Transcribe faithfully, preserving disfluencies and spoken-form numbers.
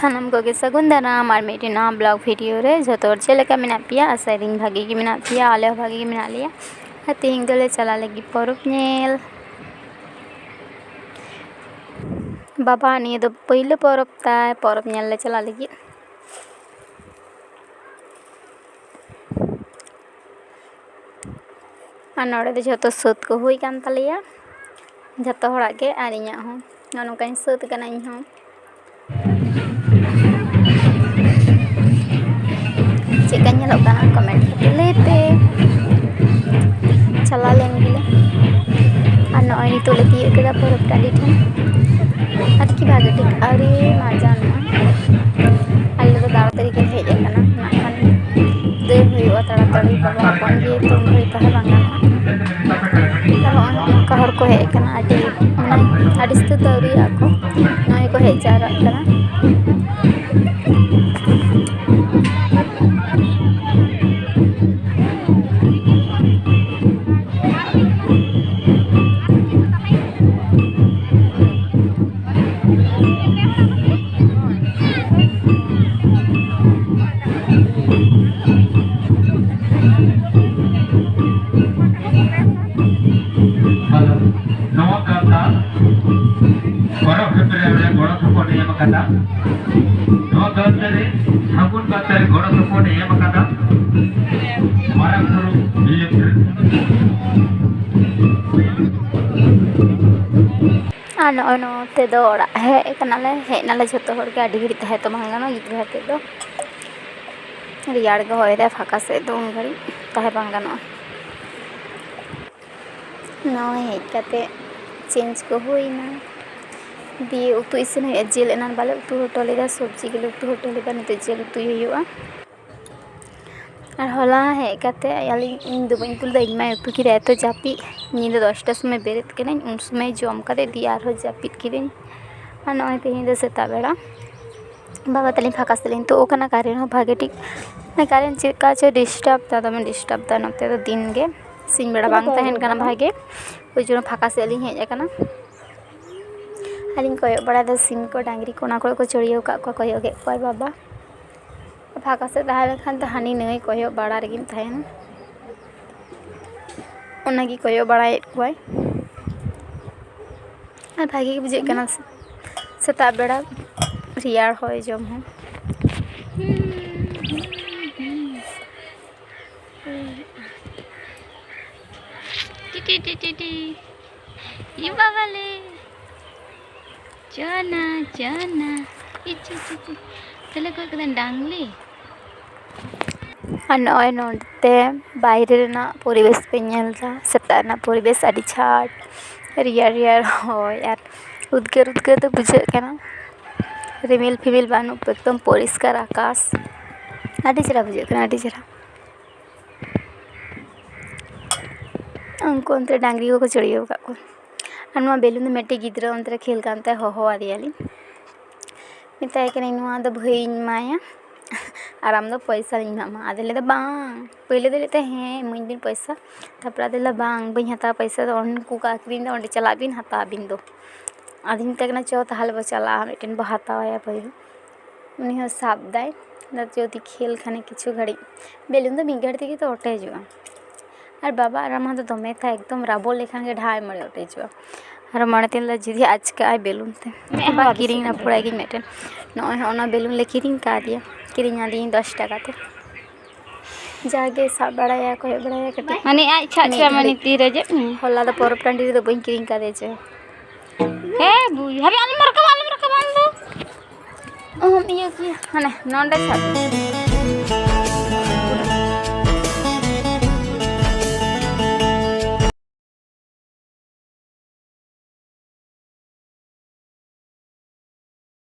ᱥᱟᱱᱟᱢ ᱠᱚᱜᱮ ᱥᱟᱹᱜᱩᱱ ᱫᱟᱨᱟᱢ ᱟᱨ ᱢᱤᱫᱴᱮᱱ ᱱᱟᱣᱟ ᱵᱞᱚᱜ ᱵᱷᱤᱰᱤᱭᱳ ᱨᱮ᱾ ᱡᱷᱚᱛᱚ ᱦᱚᱲ ᱪᱮᱫ ᱞᱮᱠᱟ ᱢᱮᱱᱟᱜ ᱯᱮᱭᱟ? ᱟᱥᱟᱭᱮᱫᱟᱹᱧ ᱵᱷᱟᱜᱮ ᱜᱮ ᱢᱮᱱᱟᱜ ᱯᱮᱭᱟ᱾ ᱟᱞᱮ ᱦᱚᱸ ᱵᱷᱟᱜᱮ ᱜᱮ ᱢᱮᱱᱟᱜ ᱞᱮᱭᱟ᱾ ᱟᱨ ᱛᱮᱦᱮᱧ ᱫᱚᱞᱮ ᱪᱟᱞᱟᱜ ᱞᱟᱹᱜᱤᱫ ᱯᱚᱨᱚᱵᱽ ᱧᱮᱞ᱾ ᱵᱟᱵᱟ ᱱᱤᱭᱟᱹ ᱫᱚ ᱯᱳᱭᱞᱳ ᱯᱚᱨᱚᱵᱽ ᱛᱟᱭ, ᱯᱚᱨᱚᱵᱽ ᱧᱮᱞ ᱞᱮ ᱪᱟᱞᱟᱜ ᱞᱟᱹᱜᱤᱫ᱾ ᱟᱨ ᱱᱚᱰᱮ ᱫᱚ ᱡᱷᱚᱛᱚ ᱥᱟᱹᱛ ᱠᱚ ᱦᱩᱭ ᱠᱟᱱ ᱛᱟᱞᱮᱭᱟ, ᱡᱷᱚᱛᱚ ᱦᱚᱲᱟᱜ ᱜᱮ, ᱟᱨ ᱤᱧᱟᱹᱜ ᱦᱚᱸ᱾ ᱱᱚᱜᱼᱚ ᱱᱚᱝᱠᱟᱧ ᱥᱟᱹᱛ ᱠᱟᱱᱟ ᱤᱧ ᱦᱚᱸ᱾ ᱪᱮᱫ ᱞᱮᱠᱟᱧ ᱧᱮᱞᱚᱜ ᱠᱟᱱᱟ ᱠᱚᱢᱮᱱᱴ ᱠᱟᱛᱮ ᱞᱟᱹᱭ ᱯᱮ᱾ ᱪᱟᱞᱟᱣ ᱞᱮᱱ ᱜᱮᱞᱮ᱾ ᱟᱨ ᱱᱚᱜᱼᱚᱭ ᱱᱤᱛᱚᱜ ᱞᱮ ᱛᱤᱭᱳᱜ ᱠᱮᱫᱟ ᱯᱚᱨᱚᱵᱽ ᱴᱟᱺᱰᱤ ᱴᱷᱮᱱ᱾ ᱟᱨᱠᱤ ᱵᱷᱟᱜᱮ ᱴᱷᱤᱠ ᱟᱹᱣᱨᱤ ᱢᱟᱡᱟᱱᱚᱜᱼᱟ᱾ ᱟᱞᱮ ᱫᱚ ᱛᱟᱲᱟᱛᱟᱲᱤ ᱜᱮᱞᱮ ᱦᱮᱡ ᱟᱠᱟᱱᱟ, ᱱᱟᱜ ᱠᱷᱟᱱ ᱫᱟᱹᱲ ᱦᱩᱭᱩᱜᱼᱟ ᱛᱟᱲᱟᱛᱟᱲᱤ, ᱵᱟᱵᱟ ᱦᱚᱯᱚᱱ ᱜᱮ ᱛᱤᱱ ᱜᱷᱟᱹᱲᱤᱡ ᱛᱟᱦᱮᱸ ᱵᱟᱝ ᱜᱟᱱᱚᱜᱼᱟ᱾ ᱟᱨ ᱱᱚᱜᱼᱚᱭ ᱱᱚᱝᱠᱟ ᱦᱚᱲ ᱠᱚ ᱦᱮᱡ ᱟᱠᱟᱱᱟ, ᱟᱹᱰᱤ ᱢᱟᱱᱮ ᱟᱹᱰᱤ ᱩᱥᱛᱟᱹᱨ ᱫᱚ ᱟᱹᱣᱨᱤᱭᱟᱜᱼᱟ ᱠᱚ, ᱱᱚᱜᱼᱚᱭ ᱠᱚ ᱦᱮᱡ ᱡᱟᱣᱨᱟᱜ ᱠᱟᱱᱟ᱾ ᱦᱮᱞᱳ, ᱱᱚᱣᱟ ᱜᱟᱶᱛᱟ ᱯᱚᱨᱚᱵᱽ ᱠᱷᱮᱛᱨᱮ ᱨᱮ ᱜᱚᱲᱚ ᱥᱚᱯᱚᱦᱚᱫ ᱮ ᱮᱢ ᱟᱠᱟᱫᱟ᱾ ᱱᱚᱣᱟ ᱜᱟᱶᱛᱟ ᱨᱮ ᱥᱟᱹᱜᱩᱱ ᱜᱟᱶᱛᱟ ᱨᱮ ᱜᱚᱲᱚ ᱥᱚᱯᱚᱦᱚᱫ ᱮ ᱮᱢ ᱟᱠᱟᱫᱟ ᱢᱟᱨᱟᱝ ᱵᱩᱨᱩ ᱤᱞᱮᱠᱴᱨᱤᱠ᱾ ᱟᱨ ᱱᱚᱜᱼᱚᱭ ᱱᱚᱛᱮ ᱫᱚ ᱚᱲᱟᱜ ᱦᱮᱡ ᱠᱟᱱᱟᱞᱮ, ᱦᱮᱡ ᱱᱟᱞᱮ ᱡᱷᱚᱛᱚ ᱦᱚᱲ ᱜᱮ᱾ ᱟᱹᱰᱤ ᱜᱷᱟᱹᱲᱤᱡ ᱛᱟᱦᱮᱸ ᱛᱚ ᱵᱟᱝ ᱜᱟᱱᱚᱜᱼᱟ ᱜᱤᱫᱽᱨᱟᱹ ᱟᱛᱮᱫ ᱫᱚ, ᱨᱮᱭᱟᱲ ᱜᱮ ᱦᱚᱭ ᱫᱟᱭ ᱯᱷᱟᱸᱠᱟ ᱥᱮᱫ ᱫᱚ, ᱩᱱ ᱜᱷᱟᱹᱲᱤᱡ ᱛᱟᱦᱮᱸ ᱵᱟᱝ ᱜᱟᱱᱚᱜᱼᱟ᱾ ᱱᱚᱜᱼᱚᱭ ᱦᱮᱡ ᱠᱟᱛᱮ ᱪᱮᱧᱡᱽ ᱠᱚ ᱦᱩᱭᱱᱟ, ᱫᱤᱭᱮ ᱩᱛᱩ ᱤᱥᱤᱱ ᱦᱩᱭᱩᱜᱼᱟ᱾ ᱡᱤᱞ ᱮᱱᱟᱱ ᱵᱟᱞᱮ ᱩᱛᱩ ᱦᱚᱴᱚ ᱞᱮᱫᱟ, ᱥᱚᱵᱽᱡᱤ ᱜᱮᱞᱮ ᱩᱛᱩ ᱦᱚᱴᱚ ᱞᱮᱫᱟ, ᱱᱤᱛᱚᱜ ᱡᱤᱞ ᱩᱛᱩᱭ ᱦᱩᱭᱩᱜᱼᱟ᱾ ᱟᱨ ᱦᱚᱞᱟ ᱦᱮᱡ ᱠᱟᱛᱮ ᱟᱹᱞᱤᱧ, ᱤᱧ ᱫᱚ ᱵᱟᱹᱧ ᱩᱛᱩ ᱞᱮᱫᱟ, ᱤᱧ ᱢᱟᱭ ᱩᱛᱩ ᱠᱮᱫᱟ᱾ ᱮᱛᱚ ᱡᱟᱹᱯᱤᱫ, ᱧᱤᱫᱟᱹ ᱫᱚᱥᱴᱟ ᱥᱚᱢᱚᱭ ᱵᱮᱨᱮᱫ ᱠᱟᱹᱱᱟᱹᱧ, ᱩᱱ ᱥᱚᱢᱚᱭ ᱡᱚᱢ ᱠᱟᱛᱮ ᱫᱤᱭᱮ ᱟᱨᱦᱚᱸ ᱡᱟᱹᱯᱤᱫ ᱠᱤᱫᱟᱹᱧ᱾ ᱟᱨ ᱱᱚᱜᱼᱚᱭ ᱛᱮᱦᱮᱧ ᱫᱚ ᱥᱮᱛᱟᱜ ᱵᱮᱲᱟ ᱵᱟᱵᱟ ᱛᱟᱹᱞᱤᱧ ᱯᱷᱟᱸᱠᱟ ᱥᱮᱫ ᱞᱤᱧ ᱛᱩᱫ ᱟᱠᱟᱱᱟ, ᱠᱟᱨᱮᱱᱴ ᱦᱚᱸ ᱵᱷᱟᱜᱮ ᱴᱷᱤᱠ, ᱢᱟᱱᱮ ᱠᱟᱨᱮᱱᱴ ᱪᱮᱫ ᱞᱮᱠᱟ ᱪᱚ ᱰᱤᱥᱴᱟᱵᱽ ᱫᱟ, ᱫᱚᱢᱮ ᱰᱤᱥᱴᱟᱵᱽ ᱫᱟ ᱱᱚᱛᱮ ᱫᱚ ᱫᱤᱱ ᱜᱮ, ᱥᱤᱧ ᱵᱮᱲᱟ ᱵᱟᱝ ᱛᱟᱦᱮᱱ ᱠᱟᱱᱟ ᱵᱷᱟᱜᱮ, ᱳᱭ ᱡᱚᱱᱱᱚ ᱯᱷᱟᱸᱠᱟ ᱥᱮᱫ ᱞᱤᱧ ᱦᱮᱡ ᱟᱠᱟᱱᱟ᱾ ᱟᱨᱤᱧ ᱠᱚᱭᱚᱜ ᱵᱟᱲᱟᱭᱮᱫᱟ, ᱥᱤᱢ ᱠᱚ ᱰᱟᱝᱨᱤ ᱠᱚ ᱚᱱᱟ ᱠᱚᱨᱮ ᱠᱚ ᱪᱟᱹᱲᱭᱟᱹᱣ ᱟᱠᱟᱫ ᱠᱚᱣᱟ, ᱠᱚᱭᱚᱜ ᱮᱫ ᱠᱚᱣᱟᱭ ᱵᱟᱵᱟ᱾ ᱯᱷᱟᱸᱠᱟ ᱥᱮᱫ ᱛᱟᱦᱮᱸ ᱞᱮᱱᱠᱷᱟᱱ ᱫᱚ ᱦᱟᱹᱱᱤ ᱱᱟᱹᱭ ᱠᱚᱭᱚᱜ ᱵᱟᱲᱟ ᱨᱮᱜᱮᱢ ᱛᱟᱦᱮᱱᱟ᱾ ᱚᱱᱟᱜᱮ ᱠᱚᱭᱚᱜ ᱵᱟᱲᱟᱭᱮᱫ ᱠᱚᱣᱟᱭ᱾ ᱟᱨ ᱵᱷᱟᱜᱮ ᱜᱮ ᱵᱩᱡᱷᱟᱹᱜ ᱠᱟᱱᱟ ᱥᱮᱛᱟᱜ ᱵᱮᱲᱟ ᱨᱮᱭᱟᱲ ᱦᱚᱭ ᱡᱚᱢ ᱦᱚᱸ᱾ T T T T T. E ᱵᱟᱵᱟ ᱞᱮ᱾ ᱪᱚ ᱱᱟ, ᱪᱚ ᱱᱟ᱾ ᱤ ᱪᱤ ᱪᱤ ᱪᱤ᱾ ᱛᱟᱦᱞᱮ ᱚᱠᱚᱭ ᱠᱚᱫᱚ ᱰᱟᱝᱞᱤ? ᱟᱨ ᱱᱚᱜᱼᱚᱭ ᱱᱚᱸᱰᱮ ᱵᱟᱭᱨᱮ ᱨᱮᱱᱟᱜ ᱯᱚᱨᱤᱵᱮᱥ ᱯᱮ ᱧᱮᱞ ᱮᱫᱟ᱾ ᱥᱮᱛᱟᱜ ᱨᱮᱱᱟᱜ ᱯᱚᱨᱤᱵᱮᱥ ᱟᱹᱰᱤ ᱪᱷᱟᱴ, ᱨᱮᱭᱟᱲ ᱨᱮᱭᱟᱲ ᱦᱚᱭ ᱟᱨ ᱩᱫᱽᱜᱟᱹᱨ ᱩᱫᱽᱜᱟᱹᱨ ᱫᱚ ᱵᱩᱡᱷᱟᱹᱜ ᱠᱟᱱᱟ᱾ ᱨᱤᱢᱤᱞ ᱯᱷᱤᱢᱤᱞ ᱵᱟᱹᱱᱩᱜ, ᱮᱠᱫᱚᱢ ᱯᱚᱨᱤᱥᱠᱟᱨ ᱟᱠᱟᱥ᱾ ᱟᱹᱰᱤ ᱪᱮᱦᱨᱟ ᱵᱩᱡᱷᱟᱹᱜ ᱠᱟᱱᱟ, ᱟᱹᱰᱤ ᱪᱮᱦᱨᱟ᱾ ᱩᱱᱠᱩ ᱚᱱᱛᱮ ᱰᱟᱝᱨᱤ ᱠᱚᱠᱚ ᱪᱟᱹᱲᱭᱟᱹᱣ ᱟᱠᱟᱫ ᱠᱚᱣᱟ᱾ ᱟᱨ ᱱᱚᱣᱟ ᱵᱮᱞᱩᱱ ᱫᱚ ᱢᱤᱫᱴᱮᱡ ᱜᱤᱫᱽᱨᱟᱹ ᱚᱱᱛᱮ ᱨᱮ ᱠᱷᱮᱞ ᱠᱟᱱ ᱛᱟᱭ, ᱦᱚᱦᱚ ᱟᱫᱮᱭᱟᱞᱤᱧ, ᱢᱮᱛᱟᱭ ᱠᱟᱹᱱᱟᱹᱧ, "ᱱᱚᱣᱟ ᱫᱚ ᱵᱷᱟᱹᱭᱤᱧ ᱮᱢᱟᱭᱟ ᱟᱨ ᱟᱢ ᱫᱚ ᱯᱚᱭᱥᱟᱧ ᱮᱢᱟᱢᱟ᱾" ᱟᱫᱚᱭ ᱞᱟᱹᱭᱫᱟ, "ᱵᱟᱝ᱾" ᱯᱳᱭᱞᱳ ᱫᱚᱭ ᱞᱟᱹᱭᱮᱫ ᱛᱟᱦᱮᱸ, "ᱦᱮᱸ, ᱤᱢᱟᱹᱧ ᱵᱤᱱ ᱯᱚᱭᱥᱟ, ᱛᱟᱨᱯᱚᱨᱮ ᱟᱫᱚᱭ ᱞᱟᱹᱭᱫᱟ, 'ᱵᱟᱝ, ᱵᱟᱹᱧ ᱦᱟᱛᱟᱣᱟ ᱯᱚᱭᱥᱟ ᱫᱚ, ᱩᱱᱠᱩ ᱠᱚ ᱟᱹᱠᱷᱨᱤᱧ ᱮᱫᱟ, ᱚᱸᱰᱮ ᱪᱟᱞᱟᱜ ᱵᱤᱱ, ᱦᱟᱛᱟᱣ ᱟᱹᱵᱤᱱ ᱫᱚ᱾'" ᱟᱫᱚᱧ ᱢᱮᱛᱟᱭ ᱠᱟᱱᱟ, "ᱪᱚ, ᱛᱟᱦᱚᱞᱮ ᱵᱚ ᱪᱟᱞᱟᱜᱼᱟ, ᱢᱤᱫᱴᱮᱱ ᱵᱚ ᱦᱟᱛᱟᱣᱟᱭᱟ ᱵᱟᱹᱦᱩ᱾" ᱩᱱᱤ ᱦᱚᱸ ᱥᱟᱵ ᱫᱟᱭ, ᱡᱩᱫᱤ ᱠᱷᱮᱞ ᱠᱷᱟᱱᱮ ᱠᱤᱪᱷᱩ ᱜᱷᱟᱹᱲᱤᱡ, ᱵᱮᱞᱩᱱ ᱫᱚ ᱢᱤᱫ ᱜᱷᱟᱹᱲᱤ ᱛᱮᱜᱮ ᱛᱚ ᱚᱴᱮᱡᱚᱜᱼᱟ᱾ ᱟᱨ ᱵᱟᱵᱟ ᱟᱨ ᱟᱢ ᱫᱚ ᱫᱚᱢᱮ ᱛᱟᱭ, ᱮᱠᱫᱚᱢ ᱨᱟᱵᱚᱲ ᱞᱮᱠᱷᱟᱱ ᱜᱮ ᱰᱷᱟᱭ ᱢᱟᱹᱲᱤ ᱚᱴᱮᱡᱚᱜᱼᱟ᱾ ᱟᱨ ᱢᱚᱱᱮ ᱛᱤᱧ ᱞᱟᱹᱭᱟ, ᱡᱩᱫᱤ ᱟᱪᱠᱟᱜᱼᱟᱭ ᱵᱮᱞᱩᱱ ᱛᱮ, ᱢᱮᱫ ᱦᱚᱸ ᱵᱟ, ᱵᱟᱝ ᱠᱤᱨᱤᱧ ᱫᱤᱥᱟᱹᱜ ᱨᱟᱹᱯᱩᱫᱟᱭ ᱜᱤᱧ ᱢᱤᱫᱴᱮᱱ᱾ ᱱᱚᱜᱼᱚᱭ ᱦᱚᱸ ᱚᱱᱟ ᱵᱮᱞᱩᱱ ᱞᱮ ᱠᱤᱨᱤᱧ ᱠᱟᱣᱫᱮᱭᱟ, ᱠᱤᱨᱤᱧ ᱟᱫᱮᱭᱟᱹᱧ ᱫᱚᱥ ᱴᱟᱠᱟ ᱛᱮ᱾ ᱡᱟᱜᱮ ᱥᱟᱵ ᱵᱟᱲᱟᱭᱟ, ᱠᱚᱭᱚᱜ ᱵᱟᱲᱟᱭᱟ ᱠᱟᱹᱴᱤᱡ᱾ ᱢᱟᱱᱮ ᱟᱡ ᱪᱷᱟᱜ ᱢᱤᱫ ᱪᱷᱟᱜ ᱢᱟᱱᱮ ᱜᱷᱟᱹᱲᱤᱡ᱾ ᱛᱤᱨᱮ ᱡᱮ ᱦᱚᱞᱟ ᱫᱚ ᱯᱚᱨᱚᱵᱽ ᱴᱟᱺᱰᱤ ᱨᱮᱫᱚ ᱵᱟᱹᱧ ᱠᱤᱨᱤᱧ ᱠᱟᱫᱮᱭᱟ ᱪᱮ᱾ ᱦᱮᱸ ᱵᱩᱭ, ᱦᱟᱵᱤ ᱟᱞᱚᱢ ᱨᱟᱠᱟᱵᱟ, ᱟᱞᱚᱢ ᱨᱟᱠᱟᱵᱟ ᱟᱢ ᱫᱚ᱾ ᱚᱦᱚᱢ ᱤᱭᱟᱹ ᱠᱮᱭᱟ, ᱦᱟᱱᱮ ᱱᱚᱰᱮ ᱥᱟᱵ᱾